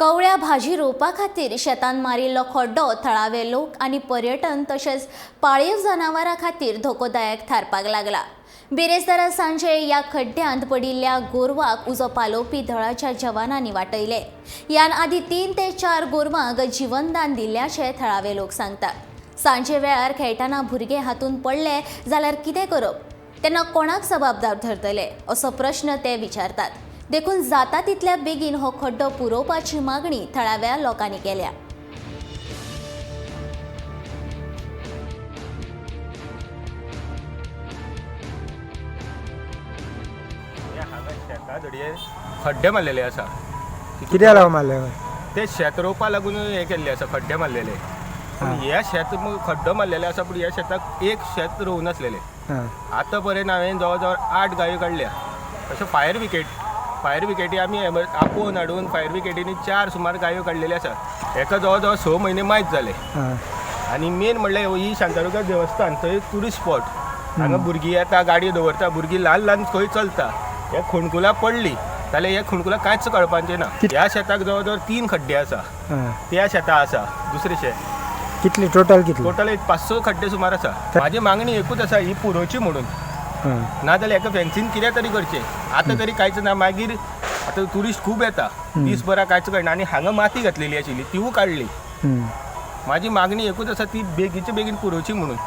कवळ्या भाजी रोवपा खातीर शेतान मारिल्लो खड्डो थळावे लोक आनी पर्यटन तशेंच पाळीव जनावरां खातीर धोकोदायक थारपाक लागला. बिरेस्तारा सांजे ह्या खड्ड्यांत पडिल्ल्या गोरवाक उजो पालोवपी दळाच्या जवानांनी वाटयले. ह्यान आदी 3 ते 4 गोरवांक जिवनदान दिल्ल्याचें थळावे लोक सांगतात. सांजे वेळार खेळटना भुरगे हातूंत पडले जाल्यार कितें करप, तेन्ना कोणाक जबाबदार धरतले असो प्रश्न ते विचारतात. देखून जाता तितल्या बेगीन हो खड्डो पुरोवपाची मागणी थळाव्या लोकांनी केल्या. हांगा शेता धडये खड्डे मारलेले आसा. कित्याक लागून मारले? ते शेत रोवपा लागून हे केल्ले आसा, खड्डे मारलेले. पूण हे शेत खड्डो मारलेले आसा, पूण ह्या शेताक एक शेत रोवूं नासलेले. आतां पर्यंत हांवें जवळ जवळ 8 गायो काडल्या. अशें फायर विकेट, फायर विकेटी आमी आपोवन हाडून फायर विकेटींनी 4 सुमार गायो काडलेले आसा. हेका जवळ जवळ 6 म्हयने मायज जाले. आनी मेन म्हणल्यार ही शांतादुर्गा देवस्थान थंय ट्युरिस्ट स्पॉट. हांगा भुरगीं येता, गाडी दवरता, भुरगीं ल्हान ल्हान खंय चलता. हे खुणकुला पडली जाल्यार हे खुणकुला कांयच कळपाचें ना. ह्या शेताक जवळ जवळ 3 खड्डे आसा. त्या शेता आसा दुसरें शेत. कितली टोटल कितली? टोटल एक 500 खड्डे सुमार आसा. म्हाजी मागणी एकूच आसा, ही पुरोवची म्हणून. ना जाल्यार एका फेन्सीन कितें तरी करचें. आतां तरी कांयच ना, मागीर आतां ट्युरिस्ट खूब येता, दीसभरा कांयच कळना. आनी हांगा माती घातलेली आशिल्ली तिवूय काडली. म्हाजी मागणी एकूच आसा, ती बेगीचे बेगीन पुरोवची म्हणून.